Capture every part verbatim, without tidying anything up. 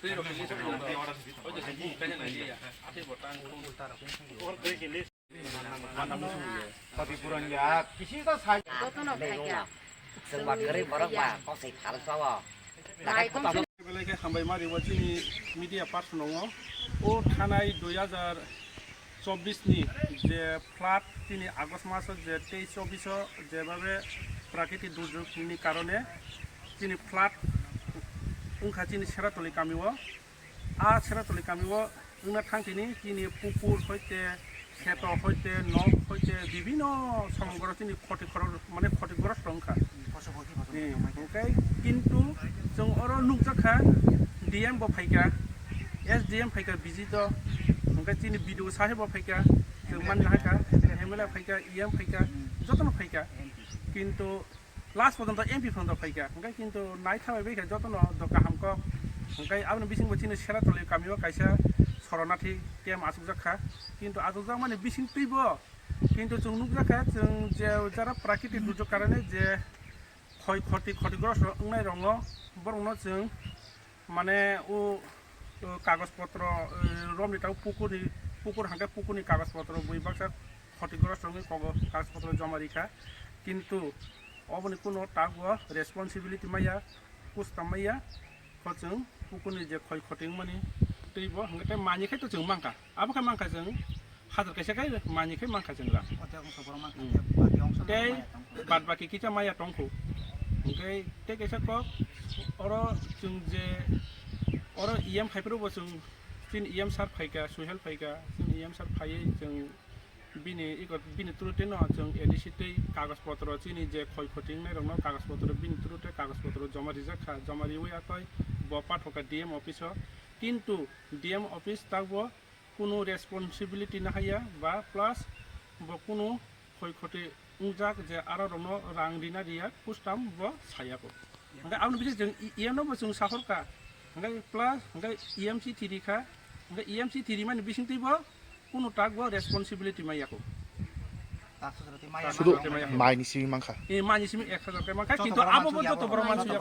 Belai khe hambai ma ribo chini media person no. O thanai dui hazar chobbish ni je flood, tini August maso je teis chobbish o jebabe prakriti durjog ni karone chini flood wngkha chini Seratoli kami o. A Seratoli kami o wngna thang tini chini pukur hoite, kheto hoite, nok hoite, bibino somogro chini khoti khorok, mane khoti grosto wngkha. Hwnkhe kintu chwng oro nukjakha, D M bo phaikha, S D M phaikha visit o, hwnkhe chini B D O saheb bo phaikha, chwng manna hakha, M L A phaikha, E M phaikha, jotono phaikha. Kintu last porjonto M P phanto phaikha, hwnkhe kintu naitha bai baikha jotono do kaham kok. Hwnkhe aboni bisingo chini Seratoli kamio kaisa soronathi camp achukjakha, kintu achukjakmani bising twibo kintu chwng nukjakha, chwng je jara prakriti durjog karone je khoi khoti, khotigrosto wngnai rongo, borokno chwng mane o, o kagoj potro, o romni tabuk pukurni, pukur hwnkhe pukurni kagoj potro bui baksa khotigrosto wngwi kogo kagoj potro joma rikha, kintu oboni kuno tago responsibility maya, kustam maya, kho chwng pukurni je khoi khoti wngmani twibo hwnkhe tei manwi khai to chwng mankha. Abo khe mankha chwng hajar kaisa khe manwi khe mankha chwng rang. Tei bad baki kisa maya tongkhu. Hwnkhe tei kaisa kok oro chwng je oro E M phaiphuru bo chwng chini E M sir phaikha, Suhel phaikha, chini E M sir phaiwi chwng bini iko bini through tei no chwng A D C tei kagoj potro chini je khoi khoti wngnai rokno kagoj potro bini through tei kagoj potro joma rijak kha, joma riwi atoi bo pathokha D M office o, kintu D M office takbo kunu responsibility nahaiya ba plus bo kunu khoi khoti wngjak je aro rokno rang rina riya kustam bo sayako. Hwnkhe aboni bising chwng E M no bo chwng sahorkha, hwnkhe plus hwnkhe E M C thiri kha, hwnkhe E M C thiri mani bising twibo kunu tak bo responsibility maiyako. Sudu maini simi mankha. Eh, maini simi ek hajar khe mankha, kintu abo bo joto borok mansuya.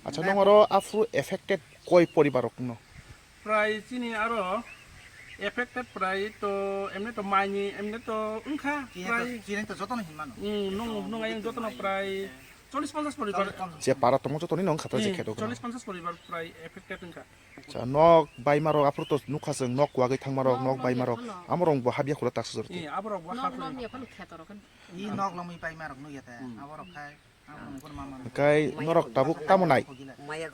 Acha, nong oro aphuru affected koi poribar rok no? Prai chini aro affected prai to emne to maini emne to wngkha prai. Chini to jotono hinmano. Hmm, nung nung ayang jotono prai chollish ponchash poribar. Je para tongo jotoni no wngkha to je kheto. Chollish ponchash poribar prai affected wngkha. Cha nok baima rok aphuru to nukha chwng nok kwagwi thangma rok, nok baima rok. Amorok bo habya khula tak sujor. Eh, aborok bo habya. Nok lomwi paima rok nukya te. Aborok khai. Kai norok tabuk tamo nai?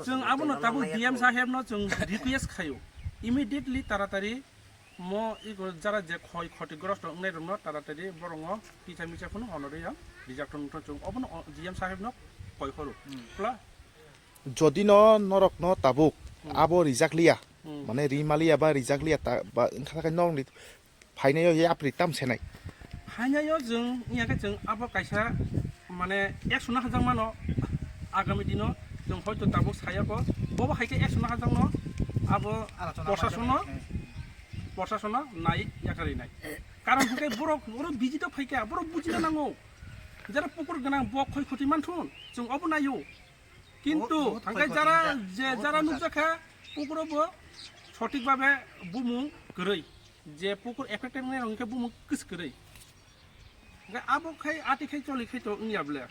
Chwng abono tabuk D M saheb no chwng request khaio, immediately taratari mo iko jara je khoi khoti grosto wngnai rokno taratari borokno kisa misa phano honorwi ang rijak thung thung chwng obono D M saheb no koi khoro. Pla- Jodi no norok no tabuk abo rijak liya, mane ri maliya ba rijak liya ta ba wngkha khe norok ni phainaio yapri tam senai. Phainaio chwng wngya khe chwng abo kaisa mane ekso no hajak mano, agami dino chwng hoito tabuk saya ko, bobo hai khe ekso no hajak no abo prosason no, prosason no nai yakarwi nai. Karon hwnkhe borok oro visit o phaikha, borok bujina nango. Jara pukur gwnang bo khoi khoti manthun chwng obo naio. Kintu hwnkhe jara je jara nukjakha pukuro bo sothik babe bumung kwrwi. Je pukur affected wngnai rok hwnkhe bumung kwskwrwi. Hwnkhe abo khai ati khai choli khai to wngya ble.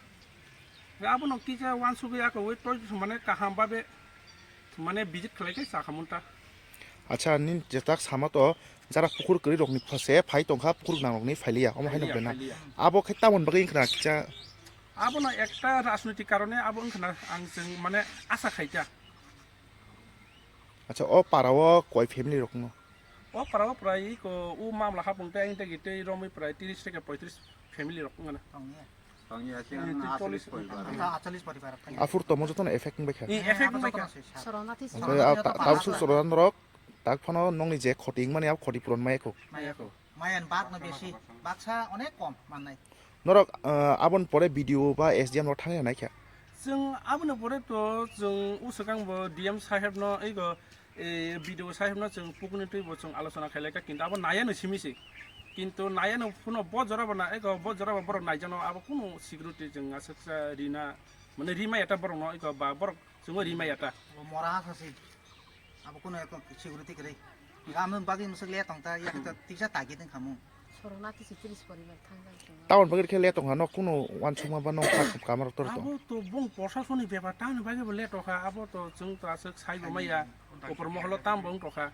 Hwnkhe abono kisa uansugwi akowi toi mane kaham babe mane visit khlai khai sakhamunta. Acha, nini jetak sama to jara pukur kwrwi rokni phase phai tongkha, pukur gwnang rokni phailiya, omo haino bena. Abo khai tamoni bagwi wngkhna kisa. Abono ekta rajnoitik karone abo wngkhna ang chwng mane asa khaikha. Acha, o para o koi family rokno? O para o prai ko u mamla hapung tei ang tei tei romwi prai tris theke poitris family rok wngkha na. Tongya. Tongya, siyan achalis poribar. Achalis poribar. Aphur tomo jotono effect wngbaikha. Effect wngbaikha. Soronati. Oke, a ta-, tabuk suk soronati rok tak phano nongni je khoti wngmani abo khoti puron maya kho. Maya kho. Mayan bak no besi, baksa onek kom mannai. Norok, ah, aboni pore B D O ba S D M rok thangwi naikha? Chwng aboni pore to chwng uswkang bo D M saheb no ego, eh, B D O saheb no chwng pukuni twi bo chwng alochona khailai kha, kintu abo naya no simi se. Kintu naya no phuno bo jora bo na ego bo jora bo borok naijano abo kunu security chwng aswksa rina, mane rima eta borok no ego ba borok chwngno rima eta. Bo mora ha sasi. Abo kuno ekon security kwrwi. Amo bagwi mwswk le tong ta, yak ta tisa tagi tong khamu. Sorong nati si tris poribar thang jang sung. Town bagwi khe le tong ha, nok kuno wansukma ba nok kha kamar tor to. Abo to bong proshasoni bepar, tamni bagwi bo le tokha, abo to chwng to aswk sai bo maya, upor moholo tam bo wng tokha.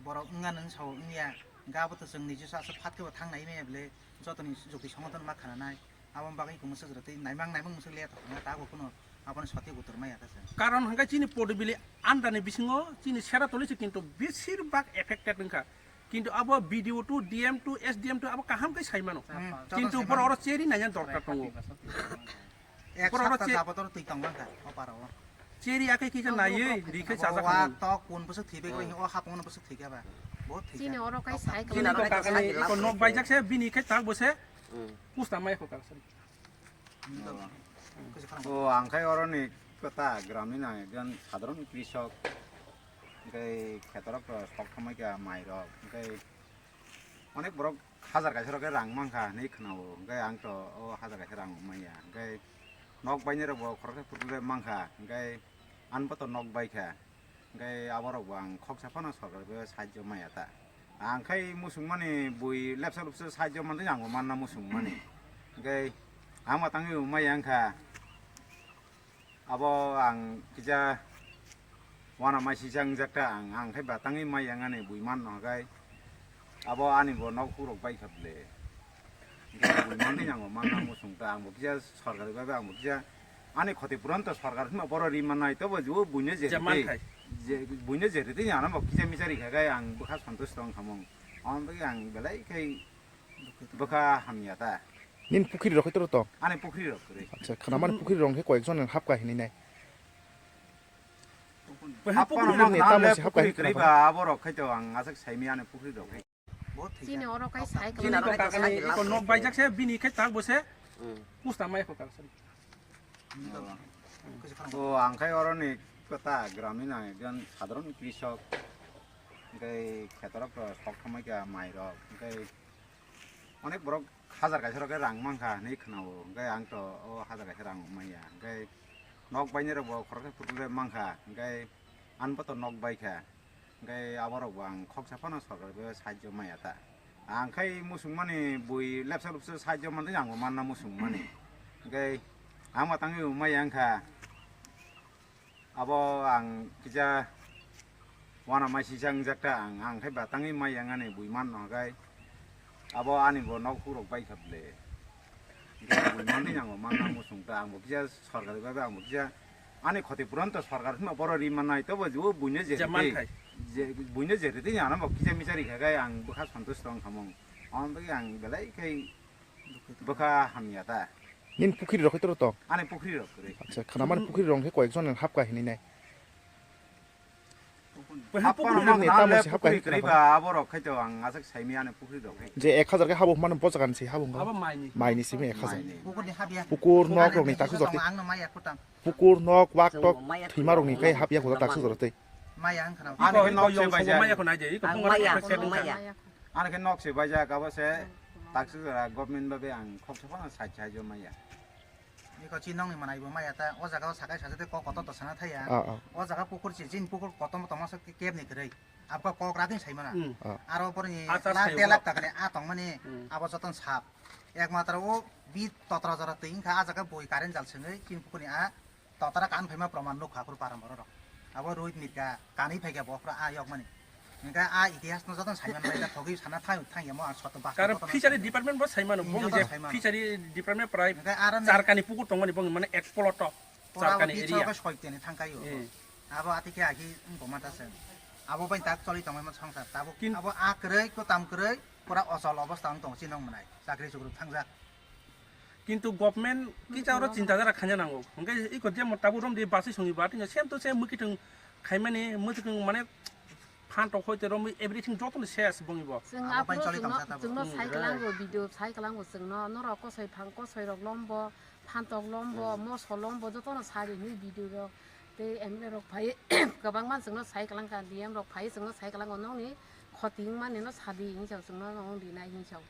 Borok wngya nang sao wngya, ga abo to chwng niji sa aswk phat khe bo thang nai maya bole, jotoni jukti songoton ma khana nai. Aboni bagwi kung mwswk rwtwi naimang naimang mwswk le tongkha, ta bo kuno aboni soti utor maya ta se. Karon hwnkhe chini Podibili under ni bisingo chini Seratoli se kintu besir bak affected wngkha. Kintu abo B D O to, D M to, S D M to abo kaham khe sai mano. Hmm, kintu joto sai borok mano. Oro cheri naiya dorkar tongo. Ek borok oro sapta che- jabot oro twi tong mankha o parao. Cheri akai kisa naiwi ri khe chajak wak tongo. Tok kun bwswk thwi bai o hapung no bwswk thwi kha ba. Bo thwi kha. Chini oro kai cycle. Chini to kakani eko nok baijak se bini khe tak bo se. Kusta mai kho kaksa. O, ang khai oroni kota gramni nang ekjon sadharon krisok. Hingke khetorok to sok thangmai kha mairok. Hingke onek borok hajar kaisa rok khe rang mankha hinwi khwnao. Hingke ang to o hajar kaisa rang manya. Hingke nok bainai rok bo khoroksa phuru le mankha. Hingke ani bo to nok baikha. Hingke aborok bo ang khoksa phano sorkar bai sahajyo maya ta. Ang khai musungmani bui lepsa lupsa sahajyo mantwi ang bo manna musungmani. Hingke ang bo tangwi bo maya wngkha. Abo ang kisa wana mai sisa wngjak ta ang, ang khai bo tangwi maya wngani bui manno hwnkhe. Abo ani bo nok hukrok bai kha bwle. Hingke bui manwi ang bo manna musung ta, ang bo kisa sorkar bai ang bo kisa ani khoti puran to sorkar hwnba boro ri mannai, tobo je buino je je ri twi, manthai. Je buino je ri twi ano bo kisa misa ri kha khe ang bwkha santusto wng kha mung. Ang bagwi ang belai khai bwkha hamya ta. Nini pukhri rok khe toro tong? Ani pukhri rok kwrwi. Acha, khwnamani pukhri rok khe koyek jon hapka hinwi nai. Happa pukhri no rok ni nang tamo le se hapka pukhri hinwi kwrwi khna ba, abo rok khai to ang aswk saimi ani pukhri rok. Chini oro kai cycle. Chini to kakani eko nok baijak se, bini khai tak bo se. Kusta mai ko kaksa. O, ang khai oroni kota gramni nang ekjon sadharon krisok. Hingke khetorok to sok thangmai kha mairok. Hingke onek borok hajar kaisa rok khe rang mankha hinwi khwnao. Hingke ang to o hajar kaisa rang manya. Hingke nok bainai rok bo khoroksa phuru le mankha. Hingke ani bo to nok baikha. Hingke aborok bo ang khoksa phano sorkar bai sahajyo maya ta. Ang khai musungmani bui lepsa lupsa sahajyo mantwi ang bo manna musungmani. Hingke ang bo tangwi bo maya wngkha. Abo ang kisa wana mai sisa wngjak ta ang, ang khai bo tangwi maya wngnani bui manno hwnkhe. Abo ani bo nok hukrok bai kha bwle. Hingke bui manwi ang bo manna musung ta, ang bo kisa sorkari bai bai ang bo kisa ani khoti puran to sorkar hwnba boro ri mannai, tobo je o buino je je ri twi, manthai. Je buino je ri twi ano bo kisa misa ri kha khe ang bwkha santusto wng kha mung. Amo bagwi ang belai khai bwkha hamya ta. Nini pukhri rok khe toro tong? Ani pukhri rok kwrwi. Acha, khwnamani pukhri rok khe koyek jon hapka hinwi nai. Happa no pukhri ni tamo se hapka kwrwi ba, abo rok khai to ang aswk saimi ani pukhri rok khai. Je ek hajar khe habo mano bo jaga ni se habo wngkha. Abo maini. Maini simi ek hajar. Maini. Pukur ni hapya. Pukur nok rok ni taksu jotwi. Ang no maya kutam. Pukur nok wak tok thwima rok ni khai hapya kuda taksu jotwi. Maya ang khana. Ani khe nok se baijak. Maya ko nai de, iko maya, maya. Ani khe nok se baijak, abo se taksu jora government babe ang khoksa phano side side o maya. Iko chi nokni manai bo maya ta, o jaga o sakai sajak tei kok kotor to sana thaya. Ah, ah. O jaga pukur chi, jin pukur kotor tongma sa kebni kwrwi. Abkha kok ragwi sai mana. Hmm. Ah. Aro boroni achar lakh, sayo de lakh kok. Takani a tongmani, hmm, abo joton sap. Ekmatro o bi totra jora twi wngkha, a jaga bui current jal sengwi, jin pukurni a totra kan phaima proman nukha, aphuru param borok rok. Abo Rohit Mirka, kanwi phaikha bo, aphuru a yokmani. Hingke a itihas no joto saiman bai da thogwi sana thang, thang ya mo ang soto bas. Karon joto no fishery sai. Department bo saimano, hmm, bong joto je saimano. Fishery department prai hingke aro ni charkani pukur tongmani bong mane ek plot to pura charkani abo area. Soiteni thangkai o. Eh. Abo ati khe ahi wngkoma ta se. Abo bai tak choli tongmani songsar. Tabuk kin- abo a kwrwi, kwtam kwrwi, pura ochol obostha wng tong chinong mwnai. Chakri chukri thangjak. Kintu government kisa oro chinta jara khaina nango. Hingke iko je mo tabuk rom di basi songi ba, tini sem to sem mwkhitwng khaimani, mwkhitwng mane phan tok hoi te rom everything joto ni ses bongi bo. Chwng abo pai aphuru choli chwngno, tongsa tabuk. Chwngno hmm, sai kwlango, video sai kwlango chwngno, norok kosoi phang, kosoi rok lombo, phan tok lombo, hmm, moso lombo, jotono sadi hinwi video rok. Tei M L A rok phai kwbangma chwngno sai kwlangkha, D M rok phai chwngno sai kwlango, nokni khoti wngmani no sadi hinwi chwngno nong rinai hinwi.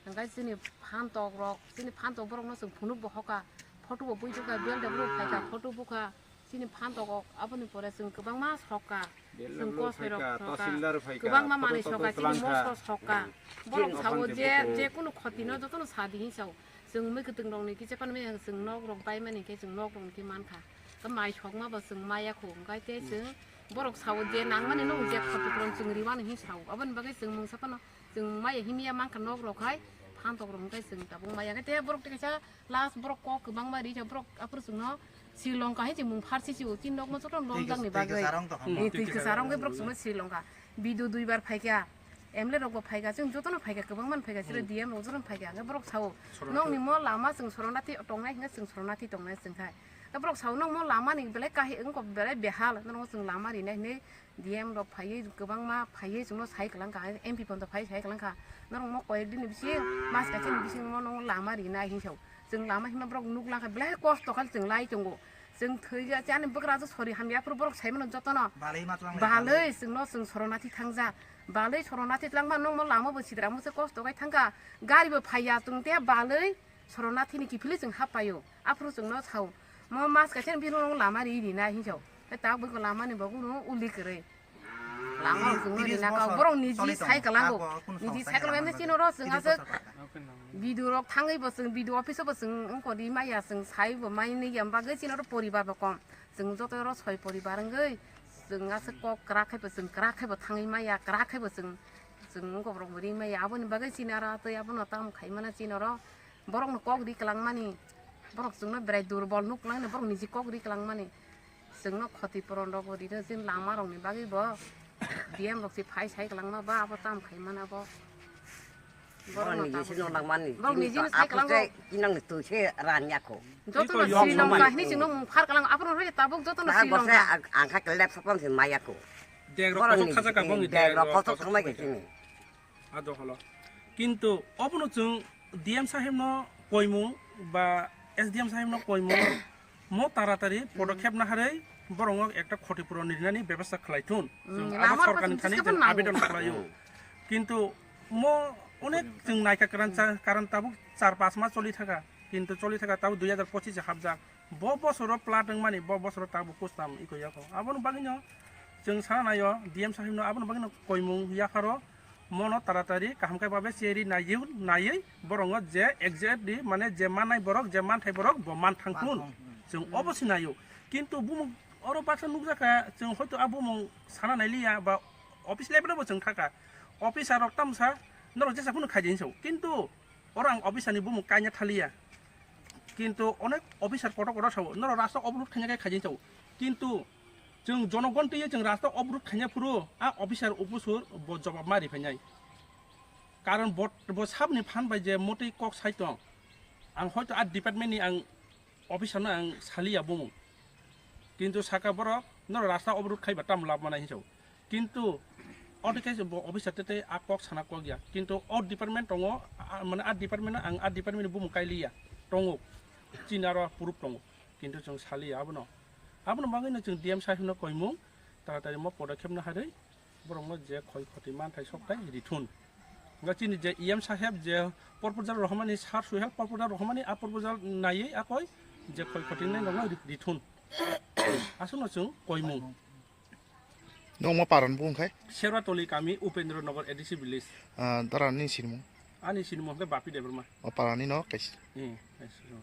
Hingke chini phan tok rok, chini phan tok borok no chwng phunuk bo hoka, photo bo bui thukha, B L W phaikha, photo bukha, Chini phan togo, aboni pore chwng kwbangma sokha, chwng kosoi rok sokha, kwbangma manwi sokha, chini moso sokha. Borok sao je, je kunu khotino jotono sa di hin sao. Chwng mui kwtwng rokni kisa panwi chwng nok rok bai mani khe chwng nok rokni khe mankha. Mai sokma bo chwng maya khu, hwnkhe tei chwng borok sao je nangmani nung je khoti phuran chwng riwani hin sao. Aboni bagwi chwng mungsa phano chwng maya himya mankha nok rok hai phan tok rok hwnkhe chwng tabuk maya khe tei borok tei kaisa last borok kok kwbangma ri khe borok aphuru chwngno Sri Lanka hai chwng mung pharsi si o tin nok no joto lomjak ni bagwi. Twi kwchar wng tong kha. Twi kwchar wng khe borok chwngno Sri Lanka. Bidu duibar phaikha. M L A rok bo phaikha, chwng jotono phaikha, kwbangma phaikha, chwrai D M rok jotono phaikha, hwnkhe borok sao, nokni mo lama chwng Soronati tongnai hwnkhe chwng Soronati tongnai chwng khai. Borok sao, nokmo lama ni belai kahi wngkha, belai behal, norok chwng lama rinai hinwi D M rok phaiwi, kwbangma phaiwi chwngno sai kwlangkha, M P phanto phai sai kwlangkha, norok mo koyek din ni bising, mas kaisa ni bisingo nokno lama rinai hinwi sao. Chwng lama himna borok nuk langkha, belai kosto khe chwng lai tongo. Chwng thwi ya, chani bwkrajwk sori hamya, aphuru borok sai mano jotono. Balwi ma twlang lai, balwi chwngno chwng Soronati thangja. Balwi Soronati twlangma nokno lama bo sidra mungsa kosto khai thangkha. Gari bo phaiya chwng tei balwi Soronati ni kiphilwi chwng hap paio. Aphuru chwngno sao. Mo mas kaisa ni bini lama ri rinai hinwi sao. Tei tabuk bo lama ni bo kunu uli kwrwi. Lama rok chwngno rina ka, borok niji sai kwlango. Niji sai kwlango, chini oro chwng aswk video rok thangwi bo chwng video office o bo chwng wngkha ri maya, chwng sai bo mai nwi ya bagwi chini oro poribar bo kom. Chwng joto oro soi poribar wngwi chwng aswk kok kwrak khai bo chwng kwrak khai bo thangwi maya, kwrak khai bo chwng, chwng wngkha borok bo ri maya. Aboni bagwi chini oro tei abono tamo khai mano chini oro. Borokno kok ri kwlangmani, borok chwngno berai durbol nuk kwlangni, borok niji kok ri kwlangmani. Chwngno khoti puron rok bo rino, chini lama rokni bagwi bo D M rok se phai sai kwlangma ba abo tam khai mana bo. Borok niji se nang mani. Borok niji no sai kwlango. Inang ni twi se ran yakho. Joto no Sri Lanka hini chwngno mung phar kwlango. Abo no roi tabuk joto no Sri Lanka. Ang kha kelep sapang se ma yakho. Deg rok kotok khaja ka bong ni deg rok kotok thangmai ke chini. Ado holo. Kintu obono chwng D M sahibno koimung ba S D M sahibno koimung mo taratari podokhep naharwi borongno ekta khotipuro rinani bebostha khlai thun. Chwng abo sorkarni thani chwng abedon khlaio. Kintu mo onek chwng naikha karan cha-, karan tabuk char panch mas choli thaka. Kintu choli thaka tabuk dui hajar pochis hapjak. Bo bosoro plat wngmani, bo bosoro tabuk kustam iko yako. Aboni bagwino chwng sana naio D M sahibno, aboni bagwino koimung yapharo mono taratari kaham khe babe cheri naiwi, naiwi borongo je exactly mane je mannai borok, je manthai borok bo man thangthun. Chwng obo sinaio. Kintu bumung oro baksa nukjakha, chwng hoito a bumung sana nailiya ba office level bo chwng thaka. Officer rok tamsa norok jesa phano khaijani sao. Kintu oro ang officer ni bumung kaina thaliya. Kintu onek officer kotor kotor sao, norok rasta obrut khaina khe khaijani sao. Kintu chwng jonogon twiwi chwng rasta obrut khaina phuru a officer upusur bo jobab ma riphainai. Karon bo, bo sabni phan bai je motwi kok sai tong. Ang hoito a department ni ang officer no ang saliya bumung. Kintu saka borok norok rasta obrut khaiba tamo lab manai hinsao. Kintu oro khe bo officer tete a kok sana kok ya. Kintu o department tongo, a, mane a department ang a department ni bumung kailiya. Tongo. Chini aro proof tongo. Kintu chwng saliya abono. Abono bagwino chwng D M sahibno koimung, taratari mo podokhepno harwi borokno je khoi khoti manthai sokthai rithun. Hwnkhe chini je E M saheb je proposal rohormani, Sir Suhel proposal rohormani, a proposal naiwi akoi je khoi khoti nai rokno ri-, rithun. Aswkno chwng koimung. Nokmo paran bung khai? Serwatoli kami, Upendra Nagar A D C village. Ah, dara ni sinimung? Ani sinimung hwnkhe Bapi Debbarma. O parani no kaisa. Hmm, kaisa.